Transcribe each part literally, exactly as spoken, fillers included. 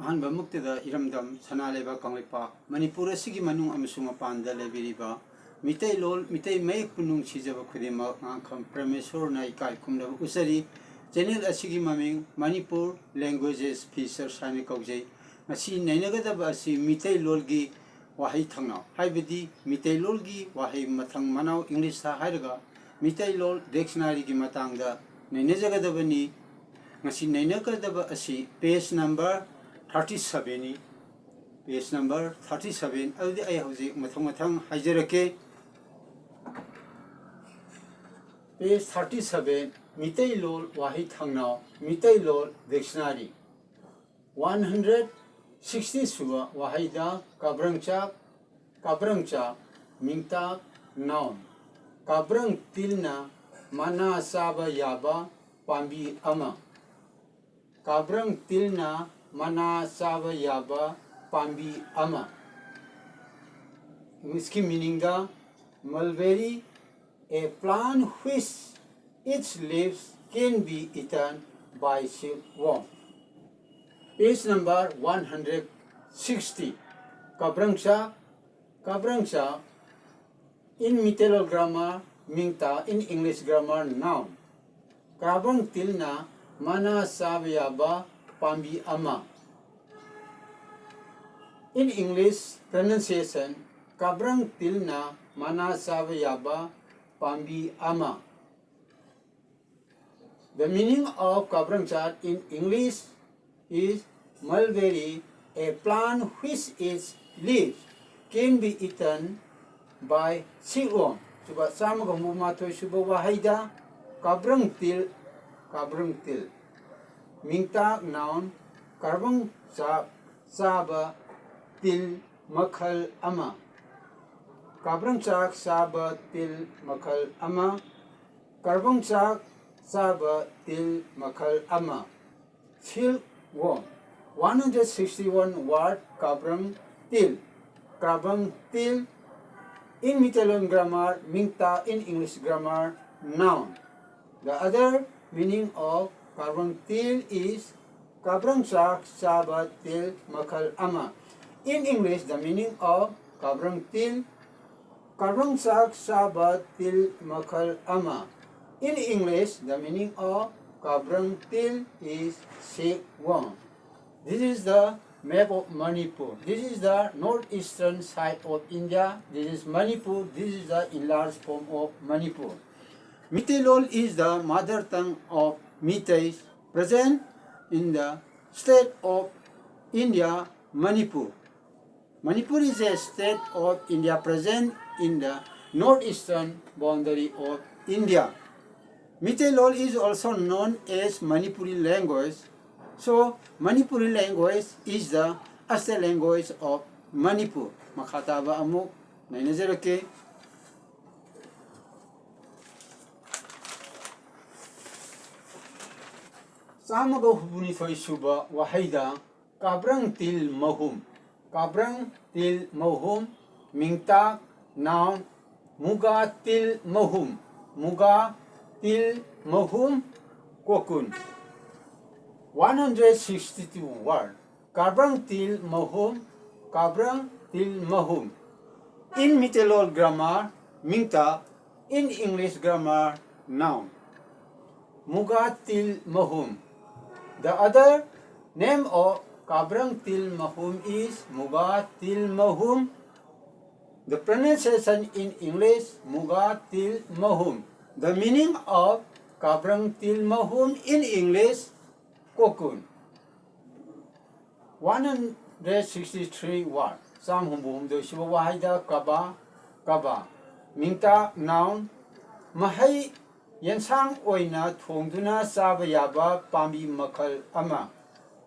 ꯑꯍꯥꯟꯕꯃꯛꯇꯗ ꯏꯔꯝꯗꯝ ꯁꯅꯥ ꯂꯩꯕꯥꯛ ꯀꯪꯂꯩꯄꯥꯛ ꯃꯅꯤꯄꯨꯔ ꯑꯁꯤꯒꯤ ꯃꯅꯨꯡ ꯑꯃꯁꯨꯡ ꯃꯄꯥꯟꯗ ꯂꯩꯕꯤꯔꯤꯕ ꯃꯤꯇꯩꯂꯣꯜ, ꯃꯤꯇꯩ ꯃꯌꯦꯛꯄꯨ ꯅꯨꯡꯁꯤꯖꯕ ꯈꯨꯗꯤꯡꯃꯛ ꯉꯥꯡꯈꯝ ꯄ꯭ꯔꯃꯦꯁꯣꯔꯅ ꯏꯀꯥꯏ ꯈꯨꯝꯅꯕ ꯎꯠꯆꯔꯤ꯫ ꯆꯦꯅꯦꯜ ꯑꯁꯤꯒꯤ ꯃꯃꯤꯡ ꯃꯅꯤꯄꯨꯔ ꯂꯦꯡꯒ꯭ꯋꯦꯖꯦꯁ ꯐꯤꯆꯔꯁ ꯍꯥꯏꯅ ꯀꯧꯖꯩ꯫ ꯉꯁꯤ ꯅꯩꯅꯒꯗꯕ ꯑꯁꯤ ꯃꯤꯇꯩꯂꯣꯜꯒꯤ ꯋꯥꯍꯩ ꯊꯪꯅꯥꯎ, ꯍꯥꯏꯕꯗꯤ ꯃꯤꯇꯩꯂꯣꯜꯒꯤ ꯋꯥꯍꯩ ꯃꯊꯪ ꯃꯅꯥꯎ ꯏꯪꯂꯤꯁꯇ ꯍꯥꯏꯔꯒ ꯃꯤꯇꯩꯂꯣꯜ ꯗꯤꯛꯁꯅꯥꯔꯤꯒꯤ ꯃꯇꯥꯡꯗ ꯅꯩꯅꯖꯒꯗꯕꯅꯤ꯫ ꯉꯁꯤ ꯅꯩꯅꯒꯗꯕ ꯑꯁꯤ ꯄꯦꯖ ꯅꯝꯕꯔ ꯊꯥꯔꯇꯤ ꯁꯕꯦꯟꯅꯤ꯫ ꯄꯦꯖ ꯅꯝꯕꯔ ꯊꯥꯔꯇꯤ ꯁꯕꯦꯟ ꯑꯗꯨꯗꯤ ꯑꯩ ꯍꯧꯖꯤꯛ ꯃꯊꯪ ꯃꯊꯪ ꯍꯥꯏꯖꯔꯛꯀꯦ꯫ ꯄꯦꯖ ꯊꯥꯔꯇꯤ ꯁꯕꯦꯟ, ꯃꯤꯇꯩꯂꯣꯜ ꯋꯥꯍꯩ ꯊꯪꯅꯥꯎ, ꯃꯤꯇꯩꯂꯣꯜ ꯗꯤꯛꯁꯅꯥꯔꯤ꯫ ꯋꯥꯟ ꯍꯟꯗ꯭ꯔꯦꯠ ꯁꯤꯛꯁꯇꯤ ꯁꯨꯕ ꯋꯥꯍꯩꯗ ꯀꯥꯕ꯭ꯔꯪꯆꯥꯛ, ꯀꯥꯕ꯭ꯔꯪꯆꯥꯛ, ꯃꯤꯡꯇꯥꯛ, ꯅꯥꯎꯟ꯫ ꯀꯥꯕ꯭ꯔꯪ ꯇꯤꯜꯅ ꯃꯅꯥ ꯆꯥꯕ ꯌꯥꯕ ꯄꯥꯝꯕꯤ ꯑꯃ꯫ ꯀꯥꯕ꯭ꯔꯪ ꯇꯤꯜꯅ ꯃꯅꯥ ꯆꯥꯕ ꯌꯥꯕ ꯄꯥꯝꯕꯤ ꯑꯃ꯫ ꯏꯪꯂꯤꯁꯀꯤ ꯃꯤꯅꯤꯡꯗ, mulberry, a plant which its leaves can be eaten by silkworm. Page number one hundred sixty. ꯀꯥꯕ꯭ꯔꯪꯆꯥꯛ, ꯀꯥꯕ꯭ꯔꯪꯆꯥꯛ, in Mittelwald grammar, ꯃꯤꯡꯇꯥꯛ, in English grammar, noun. ꯀꯥꯕ꯭ꯔꯪ ꯇꯤꯜꯅ ꯃꯅꯥ ꯆꯥꯕ ꯌꯥꯕ ꯄꯥꯝꯕꯤ ꯑꯃ꯫ In English pronunciation, ꯀꯥꯕ꯭ꯔꯪ ꯇꯤꯜꯅ ꯃꯅꯥ ꯆꯥꯕ ꯌꯥꯕ ꯄꯥꯝꯕꯤ ꯑꯃ꯫ The meaning of ꯀꯥꯕ꯭ꯔꯪꯆꯥꯛ in English is mulberry, a plant which its leaves can be eaten by silkworm. ꯁꯨꯕ ꯆꯥꯝꯃꯒ ꯍꯨꯝꯐꯨ ꯃꯥꯊꯣꯏ ꯁꯨꯕ ꯋꯥꯍꯩꯗ ꯀꯥꯕ꯭ꯔꯪ ꯇꯤꯜ, ꯀꯥꯕ꯭ꯔꯪ ꯇꯤꯜ꯫ ꯃꯤꯡꯇꯥꯛ, noun, ꯀꯥꯕ꯭ꯔꯪꯆꯥꯛ ꯆꯥꯕ ꯇꯤꯜ ꯃꯈꯜ ꯑꯃ꯫ ꯀꯥꯕ꯭ꯔꯪꯆꯥꯛ ꯆꯥꯕ ꯇꯤꯜ ꯃꯈꯜ ꯑꯃ꯫ ꯀꯥꯕ꯭ꯔꯪꯆꯥꯛ ꯆꯥꯕ ꯇꯤꯜ ꯃꯈꯜ ꯑꯃ꯫ Silkworm. One hundred sixty-one word, ꯀꯥꯕ꯭ꯔꯪ ꯇꯤꯜ꯫ ꯀꯥꯕ꯭ꯔꯪ ꯇꯤꯜ, in Mittelwald grammar, ꯃꯤꯡꯇꯥꯛ, in English grammar, noun. The other meaning of ꯀꯥꯕ꯭ꯔꯪ ꯇꯤꯜ is ꯀꯥꯕ꯭ꯔꯪ ꯆꯥꯛ ꯆꯥꯕ ꯇꯤꯜ ꯃꯈꯜ ꯑꯃ꯫ In English, the meaning of ꯀꯥꯕ꯭ꯔꯪ ꯇꯤꯜ. ꯀꯥꯕ꯭ꯔꯪ ꯆꯥꯛ ꯆꯥꯕ ꯇꯤꯜ ꯃꯈꯜ ꯑꯃ꯫ In English, the meaning of ꯀꯥꯕ꯭ꯔꯪ ꯇꯤꯜ is silkworm. This is the map of Manipur. This is the northeastern side of India. This is Manipur. This is the enlarged form of Manipur. Meitei Lol is the mother tongue of Meiteis, present in the state of India, Manipur. Manipur is a state of India present in the northeastern boundary of India. Meitei Lol is also known as Manipuri language. So, Manipuri language is the state language of Manipur. ꯃꯈꯥ ꯇꯥꯕ ꯑꯃꯨꯛ ꯅꯩꯅꯖꯔꯛꯀꯦ꯫ ꯆꯥꯝꯃꯒ ꯍꯨꯝꯐꯨꯅꯤꯊꯣꯏ ꯁꯨꯕ ꯋꯥꯍꯩꯗ ꯀꯥꯕ꯭ꯔꯪ ꯇꯤꯜ ꯃꯍꯨꯝ, ꯀꯥꯕ꯭ꯔꯪ ꯇꯤꯜ ꯃꯍꯨꯝ, ꯃꯤꯡꯇꯥꯛ, noun, ꯃꯨꯒꯥ ꯇꯤꯜ ꯃꯍꯨꯝ, ꯃꯨꯒꯥ ꯇꯤꯜ ꯃꯍꯨꯝ, cocoon. One hundred sixty-two word. ꯀꯥꯕ꯭ꯔꯪ ꯇꯤꯜ ꯃꯍꯨꯝ, ꯀꯥꯕ꯭ꯔꯪ ꯇꯤꯜ ꯃꯍꯨꯝ. In Meitei Lol grammar, ꯃꯤꯡꯇꯥꯛ. In English grammar, noun. ꯃꯨꯒꯥ ꯇꯤꯜ ꯃꯍꯨꯝ. The other name of ꯀꯥꯕ꯭ꯔꯪ ꯇꯤꯜ ꯃꯍꯨꯝ is ꯃꯨꯒꯥ ꯇꯤꯜ ꯃꯍꯨꯝ. The pronunciation in English, ꯃꯨꯒꯥ ꯇꯤꯜ ꯃꯍꯨꯝ. The meaning of ꯀꯥꯕ꯭ꯔꯪ ꯇꯤꯜ ꯃꯍꯨꯝ in English, cocoon. One hundred sixty-three word. ꯆꯥꯝ ꯍꯨꯝꯐꯨ ꯍꯨꯝꯗꯣꯏ ꯁꯨꯕ ꯋꯥꯍꯩꯗ ꯀꯕꯥ, ꯀꯕꯥ, ꯃꯤꯡꯇꯥꯛ, noun, ꯃꯍꯩ ꯌꯦꯟꯁꯥꯡ ꯑꯣꯏꯅ ꯊꯣꯡꯗꯨꯅ ꯆꯥꯕ ꯌꯥꯕ ꯄꯥꯝꯕꯤ ꯃꯈꯜ ꯑꯃ꯫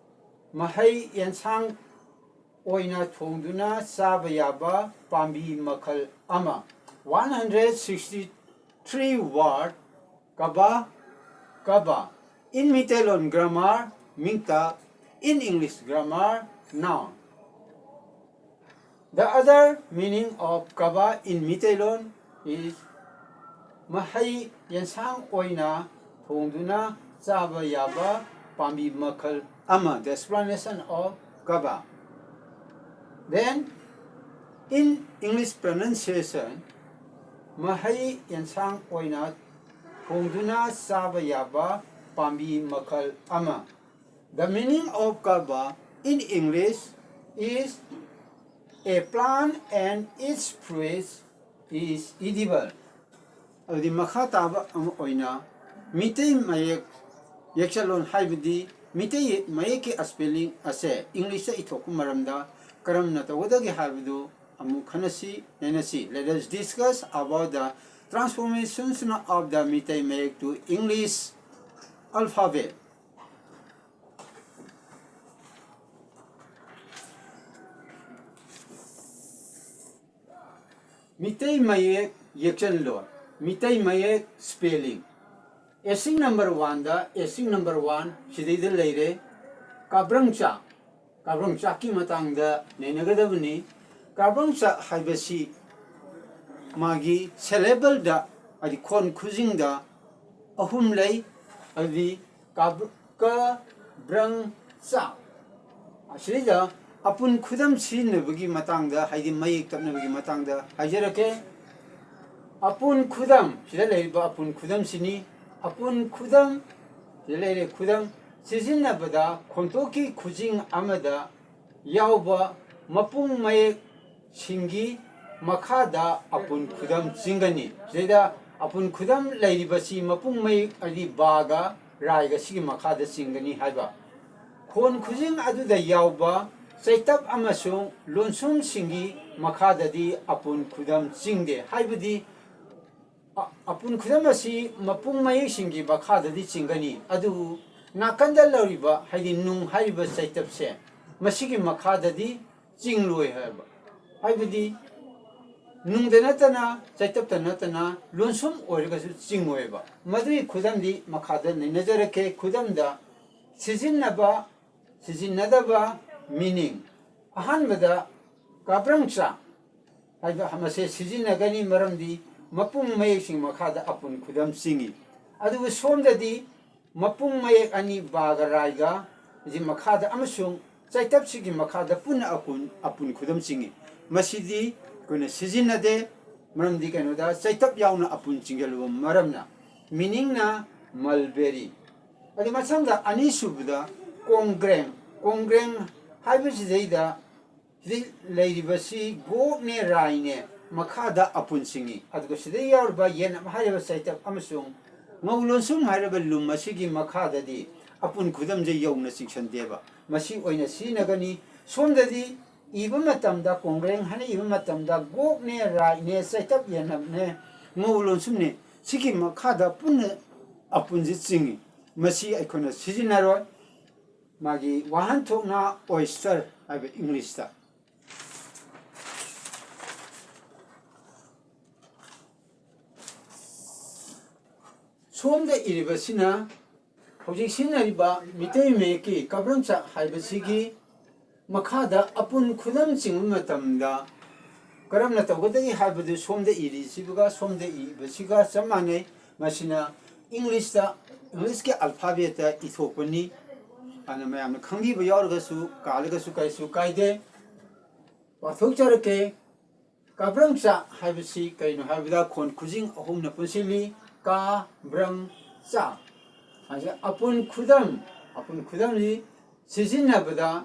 ꯃꯍꯩ ꯌꯦꯟꯁꯥꯡ ꯑꯣꯏꯅ ꯊꯣꯡꯗꯨꯅ ꯆꯥꯕ ꯌꯥꯕ ꯄꯥꯝꯕꯤ ꯃꯈꯜ ꯑꯃ꯫ One hundred sixty-three word. ꯀꯕꯥ, ꯀꯕꯥ꯫ In Meitei Lol grammar, ꯃꯤꯡꯇꯥꯛ. In English grammar, noun. The other meaning of ꯀꯕꯥ in Meitei Lol is ꯃꯍꯩ ꯌꯦꯟꯁꯥꯡ ꯑꯣꯏꯅ ꯊꯣꯡꯗꯨꯅ ꯆꯥꯕ ꯌꯥꯕ ꯄꯥꯝꯕꯤ ꯃꯈꯜ ꯑꯃ, the explanation of kaba. Then, in English pronunciation, ꯃꯍꯩ ꯌꯦꯟꯁꯥꯡ ꯑꯣꯏꯅ ꯊꯣꯡꯗꯨꯅ ꯆꯥꯕ ꯌꯥꯕ ꯄꯥꯝꯕꯤ ꯃꯈꯜ ꯑꯃ. The meaning of kaba in English is a plant and its fruit is edible. ꯑꯗꯨꯗꯤ ꯃꯈꯥ ꯇꯥꯕ ꯑꯃ ꯑꯣꯏꯅ ꯃꯤꯇꯩ ꯃꯌꯦꯛ ꯌꯦꯛꯆꯜꯂꯣꯟ ꯍꯥꯏꯕꯗꯤ ꯃꯤꯇꯩ ꯃꯌꯦꯛꯀꯤ spelling ꯑꯁꯦ English ꯇ ꯏꯊꯣꯛꯄ ꯃꯔꯝꯗ ꯀꯔꯝꯅ ꯇꯧꯒꯗꯒꯦ ꯍꯥꯏꯕꯗꯨ ꯑꯃꯨꯛ ꯈꯟꯅꯁꯤ, ꯅꯩꯅꯁꯤ. Let us discuss about the transformations of the Meitei ꯃꯌꯦꯛ to English alphabet. ꯃꯤꯇꯩ ꯃꯌꯦꯛ ꯌꯦꯛꯆꯟꯂꯣꯟ, ꯃꯤꯇꯩ ꯃꯌꯦꯛ spelling. ꯑꯦꯁꯤꯡ ꯅꯝꯕꯔ ꯋꯥꯟꯗ, ꯑꯦꯁꯤꯡ ꯅꯝꯕꯔ ꯋꯥꯟ ꯁꯤꯗꯩꯗ ꯂꯩꯔꯦ, ꯀꯥꯕ꯭ꯔꯪꯆꯥꯛ, ꯀꯥꯕ꯭ꯔꯪꯆꯥꯛꯀꯤ ꯃꯇꯥꯡꯗ ꯅꯩꯅꯒꯗꯕꯅꯤ. ꯀꯥꯕ꯭ꯔꯪꯆꯥꯛ ꯍꯥꯏꯕꯁꯤ ꯃꯥꯒꯤ syllable ꯗ, ꯍꯥꯏꯗꯤ ꯈꯣꯟ ꯈꯨꯖꯤꯡꯗ ꯑꯍꯨꯝ ꯂꯩ, ꯑꯗꯨꯗꯤ ꯀꯥꯕ꯭ꯔ-, ꯀ, ꯕ꯭ꯔꯪ, ꯆꯥ꯫ ꯑꯁꯤꯗꯩꯗ ꯑꯄꯨꯟ ꯈꯨꯗꯝ ꯁꯤꯖꯤꯟꯅꯕꯒꯤ ꯃꯇꯥꯡꯗ, ꯍꯥꯏꯗꯤ ꯃꯌꯦꯛ ꯇꯞꯅꯕꯒꯤ ꯃꯇꯥꯡꯗ ꯍꯥꯏꯖꯔꯛꯀꯦ꯫ ꯑꯄꯨꯟ ꯈꯨꯗꯝ, ꯁꯤꯗ ꯂꯩꯔꯤꯕ ꯑꯄꯨꯟ ꯈꯨꯗꯝꯁꯤꯅꯤ꯫ ꯑꯄꯨꯟ ꯈꯨꯗꯝ, ꯁꯤꯗ ꯂꯩꯔꯦ ꯈꯨꯗꯝ, ꯁꯤꯖꯤꯟꯅꯕꯗ ꯈꯣꯟꯊꯣꯛꯀꯤ ꯈꯨꯖꯤꯡ ꯑꯃꯗ ꯌꯥꯎꯕ ꯃꯄꯨꯡ ꯃꯌꯦꯛꯁꯤꯡꯒꯤ ꯃꯈꯥꯗ ꯑꯄꯨꯟ ꯈꯨꯗꯝ ꯆꯤꯡꯒꯅꯤ꯫ ꯁꯤꯗꯩꯗ ꯑꯄꯨꯟ ꯈꯨꯗꯝ ꯂꯩꯔꯤꯕꯁꯤ ꯃꯄꯨꯡ ꯃꯌꯦꯛ ꯑꯗꯤ ꯕꯥꯒ ꯔꯥꯏꯒ ꯁꯤꯒꯤ ꯃꯈꯥꯗ ꯆꯤꯡꯒꯅꯤ ꯍꯥꯏꯕ꯫ ꯈꯣꯟ ꯈꯨꯖꯤꯡ ꯑꯗꯨꯗ ꯌꯥꯎꯕ ꯆꯩꯇꯞ ꯑꯃꯁꯨꯡ ꯂꯣꯟꯁꯨꯝꯁꯤꯡꯒꯤ ꯃꯈꯥꯗꯗꯤ ꯑꯄꯨꯟ ꯈꯨꯗꯝ ꯆꯤꯡꯗꯦ꯫ ꯍꯥꯏꯕꯗꯤ ꯑ-, ꯑꯄꯨꯟ ꯈꯨꯗꯝ ꯑꯁꯤ ꯃꯄꯨꯡ ꯃꯌꯦꯛꯁꯤꯡꯒꯤ ꯃꯈꯥꯗꯗꯤ ꯆꯤꯡꯒꯅꯤ, ꯑꯗꯨꯕꯨ ꯅꯥꯀꯟꯗ ꯂꯩꯔꯤꯕ, ꯍꯥꯏꯗꯤ ꯅꯨꯡ ꯍꯥꯏꯔꯤꯕ ꯆꯩꯇꯞꯁꯦ, ꯃꯁꯤꯒꯤ ꯃꯈꯥꯗꯗꯤ ꯆꯤꯡꯂꯣꯏ ꯍꯥꯏꯕ꯫ ꯍꯥꯏꯕꯗꯤ ꯅꯨꯡꯗ ꯅꯠꯇꯅ, ꯆꯩꯇꯞꯇ ꯅꯠꯇꯅ, ꯂꯣꯟꯁꯨꯝ ꯑꯣꯏꯔꯒꯁꯨ ꯆꯤꯡꯉꯣꯏꯕ꯫ ꯃꯗꯨꯒꯤ ꯈꯨꯗꯝꯗꯤ ꯃꯈꯥꯗ ꯅꯩꯅꯖꯔꯛꯀꯦ꯫ ꯈꯨꯗꯝꯗ ꯁꯤꯖꯤꯟꯅꯕ, ꯁꯤꯖꯤꯟꯅꯗꯕ, meaning꯫ ꯑꯍꯥꯟꯕꯗ ꯀꯥꯕ꯭ꯔꯪꯆꯥ ꯍꯥꯏꯕ ꯃꯁꯦ ꯁꯤꯖꯤꯟꯅꯒꯅꯤ, ꯃꯔꯝꯗꯤ ꯃꯄꯨꯡ ꯃꯌꯦꯛꯁꯤꯡ ꯃꯈꯥꯗ ꯑꯄꯨꯟ ꯈꯨꯗꯝ ꯆꯤꯡꯏ꯫ ꯑꯗꯨꯕꯨ ꯁꯣꯝꯗꯗꯤ ꯃꯄꯨꯡ ꯃꯌꯦꯛ ꯑꯅꯤ ꯕꯥꯒ ꯔꯥꯏꯒ ꯁꯤ ꯃꯈꯥꯗ ꯑꯃꯁꯨꯡ ꯆꯩꯇꯞꯁꯤꯒꯤ ꯃꯈꯥꯗ ꯄꯨꯟꯅ ꯑꯄꯨꯟ, ꯑꯄꯨꯟ ꯈꯨꯗꯝ ꯆꯤꯡꯏ꯫ ꯃꯁꯤꯗꯤ ꯑꯩꯈꯣꯏꯅ ꯁꯤꯖꯤꯟꯅꯗꯦ, ꯃꯔꯝꯗꯤ ꯀꯩꯅꯣꯗ ꯆꯩꯇꯞ ꯌꯥꯎꯅ ꯑꯄꯨꯟ ꯆꯤꯡꯁꯤꯜꯂꯨꯕ ꯃꯔꯝꯅ꯫ ꯃꯤꯅꯤꯡꯅ ꯃꯜꯕꯦꯔꯤ꯫ ꯑꯗꯨ ꯃꯊꯪꯗ ꯑꯅꯤꯁꯨꯕꯗ ꯀꯣꯡꯒ꯭ꯔꯦꯡ꯫ ꯀꯣꯡꯒ꯭ꯔꯦꯡ ꯍꯥꯏꯕꯁꯤꯗꯩꯗ ꯁꯤꯗ ꯂꯩꯔꯤꯕꯁꯤ ꯒꯣꯛꯅꯦ ꯔꯥꯏꯅꯦ ꯃꯈꯥꯗ ꯑꯄꯨꯟꯁꯤꯡꯅꯤ꯫ ꯑꯗꯨꯒ ꯁꯤꯗ ꯌꯥꯎꯔꯤꯕ ꯌꯦꯟꯅꯞ ꯍꯥꯏꯔꯤꯕ ꯆꯩꯇꯞ ꯑꯃꯁꯨꯡ ꯉꯧ ꯂꯣꯟꯁꯨꯝ ꯍꯥꯏꯔꯤꯕ ꯂꯨꯝ ꯑꯁꯤꯒꯤ ꯃꯈꯥꯗꯗꯤ ꯑꯄꯨꯟ ꯈꯨꯗꯝꯁꯦ ꯌꯧꯅ ꯆꯤꯡꯁꯟꯗꯦꯕ꯫ ꯃꯁꯤ ꯑꯣꯏꯅ ꯁꯤꯖꯤꯟꯅꯒꯅꯤ꯫ ꯁꯣꯝꯗꯗꯤ ꯏꯕ ꯃꯇꯝꯗ, ꯀꯣꯡꯒ꯭ꯔꯦꯡ ꯍꯥꯏꯅ ꯏꯕ ꯃꯇꯝꯗ ꯒꯣꯛꯅꯦ ꯔꯥꯏꯅꯦ ꯆꯩꯇꯞ ꯌꯦꯟꯅꯞꯅꯦ ꯉꯧ ꯂꯣꯟꯁꯨꯝꯅꯦ ꯁꯤꯒꯤ ꯃꯈꯥꯗ ꯄꯨꯟꯅ ꯑꯄꯨꯟꯁꯤ ꯆꯤꯡꯏ꯫ ꯃꯁꯤ ꯑꯩꯈꯣꯏꯅ ꯁꯤꯖꯤꯟꯅꯔꯣꯏ꯫ ꯃꯥꯒꯤ ꯋꯥꯍꯟꯊꯣꯛꯅ ꯑꯣꯏꯁꯇꯔ ꯍꯥꯏꯕ ꯏꯪꯂꯤꯁꯇ꯫ ꯁꯣꯝꯗ ꯏꯔꯤꯕꯁꯤꯅ ꯍꯧꯖꯤꯛ ꯁꯤꯖꯤꯟꯅꯔꯤꯕ ꯃꯤꯇꯩ ꯃꯌꯦꯛꯀꯤ ꯀꯕ꯭ꯔꯪꯆꯥꯛ ꯍꯥꯏꯕꯁꯤꯒꯤ ꯃꯈꯥꯗ ꯑꯄꯨꯟ ꯈꯨꯗꯝ ꯆꯤꯡꯕ ꯃꯇꯝꯗ ꯀꯔꯝꯅ ꯇꯧꯒꯗꯒꯦ ꯍꯥꯏꯕꯗꯨ ꯁꯣꯝꯗ ꯏꯔꯤꯁꯤꯒ ꯁꯣꯝꯗ ꯏꯕꯁꯤꯒ ꯆꯞ ꯃꯥꯟꯅꯩ꯫ ꯃꯁꯤꯅ ꯏꯪꯂꯤꯁꯇ, ꯏꯪꯂꯤꯁꯀꯤ ꯑꯜꯐꯥꯕꯦꯠꯇ ꯏꯊꯣꯛꯄꯅꯤ꯫ ꯑꯗꯨꯅ ꯃꯌꯥꯝꯅ ꯈꯪꯕꯤꯕ ꯌꯥꯎꯔꯒꯁꯨ ꯀꯥꯜꯂꯒꯁꯨ ꯀꯔꯤꯁꯨ ꯀꯥꯏꯗꯦ꯫ ꯄꯥꯊꯣꯛꯆꯔꯛꯀꯦ꯫ ꯀꯕ꯭ꯔꯪꯆꯥꯛ ꯍꯥꯏꯕꯁꯤ ꯀꯔꯤꯅꯣ ꯍꯥꯏꯕꯗ ꯈꯣꯟ ꯈꯨꯖꯤꯡ ꯑꯍꯨꯝꯅ ꯄꯨꯟꯁꯤꯜꯂꯤ꯫ ꯀ, ꯕ꯭ꯔꯪ, ꯆꯥ꯫ ꯍꯥꯏꯁꯦ ꯑꯄꯨꯟ ꯈꯨꯗꯝ, ꯑꯄꯨꯟ ꯈꯨꯗꯝꯁꯤ ꯁꯤꯖꯤꯟꯅꯕꯗ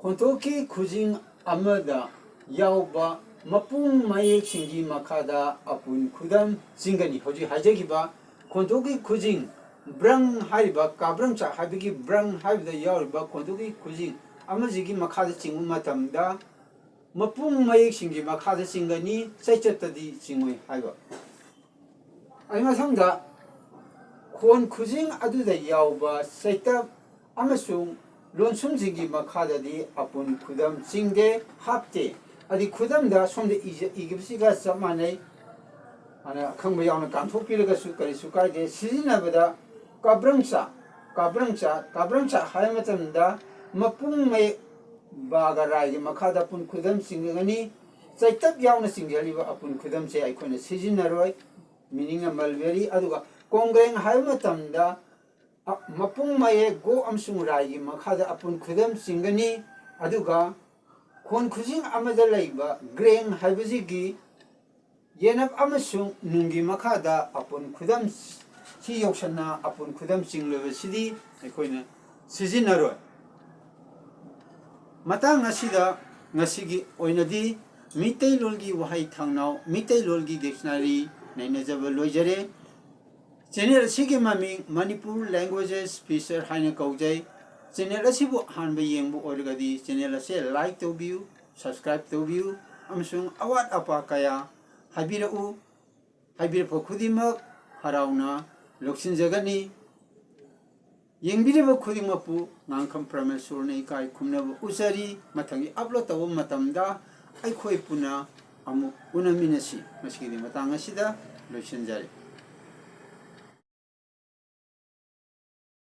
ꯈꯣꯟꯊꯣꯛꯀꯤ ꯈꯨꯖꯤꯡ ꯑꯃꯗ ꯌꯥꯎꯕ ꯃꯄꯨꯡ ꯃꯌꯦꯛꯁꯤꯡꯒꯤ ꯃꯈꯥꯗ ꯑꯄꯨꯟ ꯈꯨꯗꯝ ꯆꯤꯡꯒꯅꯤ꯫ ꯍꯧꯖꯤꯛ ꯍꯥꯏꯖꯈꯤꯕ ꯈꯣꯟꯊꯣꯛꯀꯤ ꯈꯨꯖꯤꯡ, ꯕ꯭ꯔꯪ ꯍꯥꯏꯔꯤꯕ, ꯀꯕ꯭ꯔꯪꯆꯥꯛ ꯍꯥꯏꯕꯒꯤ ꯕ꯭ꯔꯪ ꯍꯥꯏꯕꯗ ꯌꯥꯎꯔꯤꯕ ꯈꯣꯟꯊꯣꯛꯀꯤ ꯈꯨꯖꯤꯡ ꯑꯃꯁꯤꯒꯤ ꯃꯈꯥꯗ ꯆꯤꯡꯕ ꯃꯇꯝꯗ ꯃꯄꯨꯡ ꯃꯌꯦꯛꯁꯤꯡꯒꯤ ꯃꯈꯥꯗ ꯆꯤꯡꯒꯅꯤ, ꯆꯩꯆꯠꯇꯗꯤ ꯆꯤꯡꯉꯣꯏ ꯍꯥꯏꯕ꯫ ꯑꯩ ꯃꯊꯪꯗ ꯈꯣꯟ ꯈꯨꯖꯤꯡ ꯑꯗꯨꯗ ꯌꯥꯎꯕ ꯆꯩꯇꯞ ꯑꯃꯁꯨꯡ ꯂꯣꯟꯁꯨꯝꯁꯤꯡꯒꯤ ꯃꯈꯥꯗꯗꯤ ꯑꯄꯨꯟ ꯈꯨꯗꯝ ꯆꯤꯡꯗꯦ, ꯍꯥꯞꯇꯦ꯫ ꯑꯗꯤ ꯈꯨꯗꯝꯗ ꯁꯣꯝꯗ ꯏꯖ-, ꯏꯈꯤꯕꯁꯤꯒ ꯆꯞ ꯃꯥꯟꯅꯩ꯫ ꯑꯗꯨꯅ ꯑꯈꯪꯕ ꯌꯥꯎꯅ ꯀꯥꯟꯊꯣꯛꯄꯤꯔꯒꯁꯨ ꯀꯔꯤꯁꯨ ꯀꯥꯏꯗꯦ꯫ ꯁꯤꯖꯤꯟꯅꯕꯗ ꯀꯕ꯭ꯔꯪꯆꯥꯛ, ꯀꯕ꯭ꯔꯪꯆꯥꯛ, ꯀꯕ꯭ꯔꯪꯆꯥꯛ ꯍꯥꯏꯕ ꯃꯇꯝꯗ ꯃꯄꯨꯡ ꯃꯌꯦꯛ ꯕꯥꯒ ꯔꯥꯏꯒꯤ ꯃꯈꯥꯗ ꯑꯄꯨꯟ ꯈꯨꯗꯝ ꯆꯤꯡꯒꯅꯤ꯫ ꯆꯩꯇꯞ ꯌꯥꯎꯅ ꯆꯤꯡꯖꯔꯤꯕ ꯑꯄꯨꯟ ꯈꯨꯗꯝꯁꯦ ꯑꯩꯈꯣꯏꯅ ꯁꯤꯖꯤꯟꯅꯔꯣꯏ꯫ ꯃꯤꯅꯤꯡꯅ ꯃꯜꯕꯦꯔꯤ꯫ ꯑꯗꯨꯒ ꯀꯣꯡꯒ꯭ꯔꯦꯡ ꯍꯥꯏꯕ ꯃꯇꯝꯗ ꯃꯄꯨꯡ ꯃꯌꯦꯛ ꯒꯣ ꯑꯃꯁꯨꯡ ꯔꯥꯏꯒꯤ ꯃꯈꯥꯗ ꯑꯄꯨꯟ ꯈꯨꯗꯝ ꯆꯤꯡꯒꯅꯤ꯫ ꯑꯗꯨꯒ ꯈꯣꯟ ꯈꯨꯖꯤꯡ ꯑꯃꯗ ꯂꯩꯕ ꯒ꯭ꯔꯦꯡ ꯍꯥꯏꯕꯁꯤꯒꯤ ꯌꯦꯅꯞ ꯑꯃꯁꯨꯡ ꯅꯨꯡꯒꯤ ꯃꯈꯥꯗ ꯑꯄꯨꯟ ꯈꯨꯗꯝ ꯁꯤ ꯌꯧꯁꯟꯅ ꯑꯄꯨꯟ ꯈꯨꯗꯝ ꯆꯤꯡꯂꯕꯁꯤꯗꯤ ꯑꯩꯈꯣꯏꯅ ꯁꯤꯖꯤꯟꯅꯔꯣꯏ꯫ ꯃꯇꯥꯡ ꯑꯁꯤꯗ ꯉꯁꯤꯒꯤ ꯑꯣꯏꯅꯗꯤ ꯃꯤꯇꯩꯂꯣꯟꯒꯤ ꯋꯥꯍꯩ ꯊꯥꯡꯅꯥꯎ ꯃꯤꯇꯩꯂꯣꯟꯒꯤ dictionary ꯅꯩꯅꯖꯕ ꯂꯣꯏꯖꯔꯦ꯫ Channel ꯑꯁꯤꯒꯤ ꯃꯃꯤꯡ Manipur Languages Feature ꯍꯥꯏꯅ ꯀꯧꯖꯩ꯫ Channel ꯑꯁꯤꯕꯨ ꯑꯍꯥꯟꯕ ꯌꯦꯡꯕ ꯑꯣꯏꯔꯒꯗꯤ channel ꯑꯁꯤ like ꯇꯧꯕꯤꯌꯨ, subscribe ꯇꯧꯕꯤꯌꯨ ꯑꯃꯁꯨꯡ ꯑꯋꯥꯠ ꯑꯄꯥ ꯀꯌꯥ ꯍꯥꯏꯕꯤꯔꯛꯎ꯫ ꯍꯥꯏꯕꯤꯔꯛꯄ ꯈꯨꯗꯤꯡꯃꯛ ꯍꯔꯥꯎꯅ ꯂꯧꯁꯤꯟꯖꯒꯅꯤ꯫ ꯌꯦꯡꯕꯤꯔꯤꯕ ꯈꯨꯗꯤꯡꯃꯛꯄꯨ ꯉꯥꯡꯈꯝ ꯄ꯭ꯔꯃꯦꯁꯣꯔꯅ ꯏꯀꯥꯏ ꯈꯨꯝꯅꯕ ꯎꯠꯆꯔꯤ꯫ ꯃꯊꯪꯒꯤ upload ꯇꯧꯕ ꯃꯇꯝꯗ ꯑꯩꯈꯣꯏ ꯄꯨꯟꯅ ꯑꯃꯨꯛ ꯎꯅꯃꯤꯟꯅꯁꯤ꯫ ꯉꯁꯤꯒꯤꯗꯤ ꯃꯇꯥꯡ ꯑꯁꯤꯗ ꯂꯣꯏꯁꯤꯟꯖꯔꯦ꯫